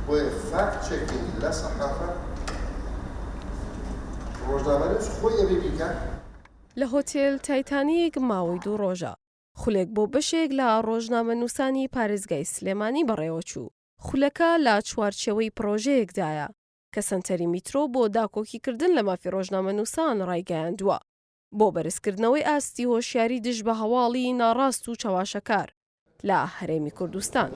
بۆیە fact checking لە سەحافە ڕۆژنامەنووس خۆی ئەبێ بیکا. لە هۆتێل تایتانیک ماوەی دوو ڕۆژە خولێک بۆ بەشێک لە ڕۆژنامەنووسانی پارێزگای سلێمانی بەڕێوەچوو، خولەکە لە چوارچێوەی پڕۆژەیەکدایە کە سەنتەری میترۆ بۆ داکۆکیکردن لە مافی ڕۆژنامەنووسان ڕایگەیاندووە بۆ بەرزکردنەوەی ئاستی هۆشیاری دژ بە هەواڵی ناڕاست و چەواشەکار. لە هەرێمی کوردستان.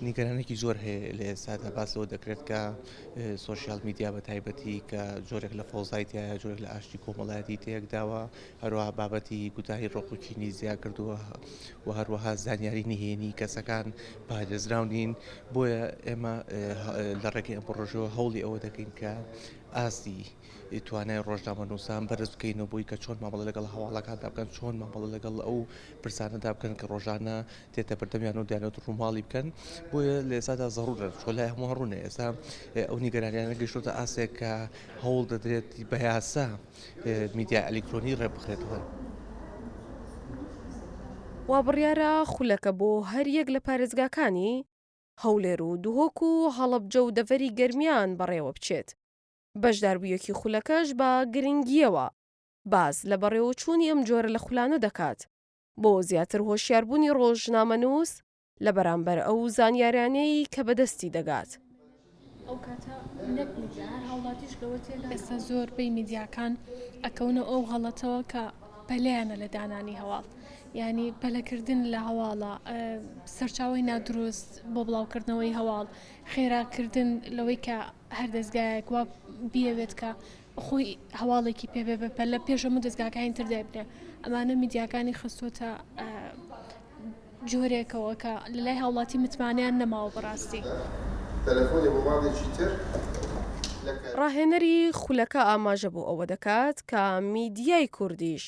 نیگەرانێکی زۆر هەیە لە ئێستادا باس لەوە دەکرێت کە سۆشیال میدیا بە تایبەتی کە جۆرێک لە فەوزای تایە جۆرێک لە ئاشتی کۆمەڵایەتی تێکداوە هەروەها بابەتی گوتاری ڕقوکینی زیا کردووە و هەروەها زانیاری نهێنی کەسەکان پارێزراو نین بۆیە ئێمە لە ڕێگەی ئەم پڕۆژەوە هەوڵی ئەوە دەکەین کە ئاستی توانای ڕۆژنامەنووسان بەرز بکەینەوە بۆی کە چۆن مامەڵە لەگەڵ هەواڵەکاندا بکەن، چۆن مامەڵە لەگەڵ ئەو پرسانەدا بکەن کە ڕۆژانە دێتە بەردەمیان و دەیانەوێت ڕووماڵی بکەن، بۆیە لە ئێستادا زەڕوورە چۆن لای هەمووان ڕوونە ئێستا ئەو نیگەرانیانە گەیشتۆتە ئاستێک کە هەوڵ دەدرێت بە یاسا میدیای ئەلیکترۆنی ڕێکبخرێتەوە. وابڕیارە خولەکە بۆ هەریەک لە پارێزگاکانی، هەولێر و دهۆک و هەڵەبجە و دەڤەری گەرمیان بەڕێوەبچێت. بەشداربوویەکی خولەکەش بە گرنگییەوە باس لە بەڕێوەچوونی ئەم جۆرە لە خولانە دەکات بۆ زیاتر هۆشیاربوونی ڕۆژنامەنووس لە بەرامبەر ئەو زانیاریانەی کە بەدەستی دەگات. ئێستا زۆربەی میدیاکان ئەکەونە ئەو غەڵەتەوە کە پەلەیانە لە دانانی هەواڵ یانی پەلەکردن لە هەواڵە سەرچاوەی نادروست بۆ بڵاوکردنەوەی هەواڵ خێراکردن لەوەی کە هەر دەزگایەک وا بیەوێت کە خۆی هەواڵێکی پێ بێ بە پەلە پێش هەموو دەزگاکانی تر دایبنێ ئەمانە میدیاکانی خستووەتە جۆرێکەوە کە لە لای هاوڵاتی متمانەیان نەماوە بەڕاستی. تەلەفۆنی بۆ ماڵێکی تر لە کە. ڕاهێنەری خولەکە ئاماژە بۆ ئەوە دەکات کە میدیای کوردیش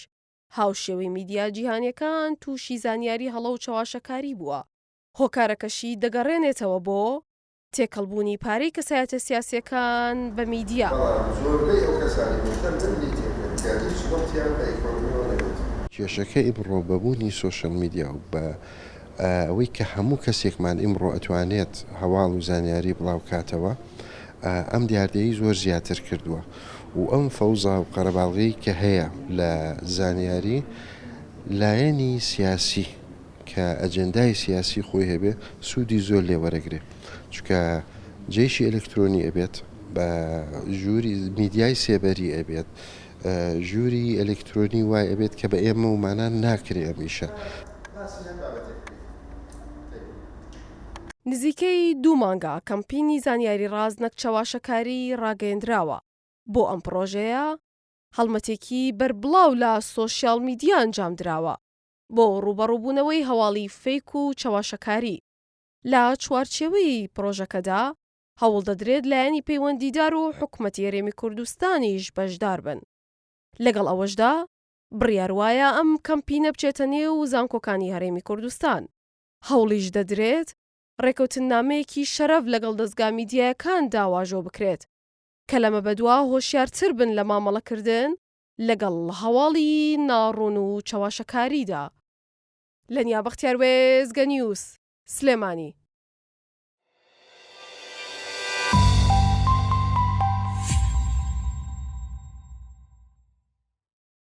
هاوشێوەی میدیا جیهانیەکان تووشی زانیاری هەڵە و چەواشەکاری بووە، هۆکارەکەشی دەگەڕێنێتەوە بۆ تێکەڵبوونی پارەی کەسایەتە سیاسیەکان بە میدیا. بەڵام زۆربەی ئەو کەسانەی مهتەمن لێی تێبگەن کە هیچ ڕەبتیان بە ئیکۆنۆمیەوە نەبێت. کێشەکە ئیمڕۆ بە بوونی سۆشیال میدیا و بە ئەوەی کە هەموو کەسێکمان ئیمڕۆ ئەتوانێت هەواڵ و زانیاری بڵاو کاتەوە ئەم دیاردەیەی زۆر زیاتر کردووە و ئەم فەوزا و قەرەباڵغیەی کە هەیە لە زانیاری لایەنی سیاسی کە ئەجێندای سیاسی خۆی هەبێ سوودی زۆر لێ وەرەگرێ چونکە جەیشی ئەلکترۆنی ئەبێت بە ژووری میدیای سێبەری ئەبێت ژووری ئەلکترۆنی وای ئەبێت کە بە ئێمە و مانان ناکرێ ئەم ئیشە. نزیکەی دوو مانگە کەمپینی زانیاری ڕاست نەک چەواشەکاری ڕاگەیەندراوە، بۆ ئەم پڕۆژەیە هەڵمەتێکی بەربڵاو لە سۆشیاڵ میدیا ئەنجامدراوە، بۆ ڕووبەڕووبوونەوەی هەواڵی فەیک و چەواشەکاری. لە چوارچێوەی پڕۆژەکەدا هەوڵدەدرێت لایەنی پەیوەندیدار و حکومەتی هەرێمی کوردستانیش بەشداربن. لەگەڵ ئەوەشدا بڕیار وایە ئەم کەمپینە بچێتە نێو زانکۆکانی هەرێمی کوردستان. هەوڵیش دەدرێت ڕێکەوتننامەیەکی شەرەف لەگەڵ دەزگا میدیایەکاندا واژۆ بکرێت کە لەمە بەدوا هۆشیارتر بن لە مامەڵەکردن لەگەڵ هەواڵی ناڕوون و چەواشەکاریدا. لەنیا بەختیار وێستگە نیوز، سلێمانی.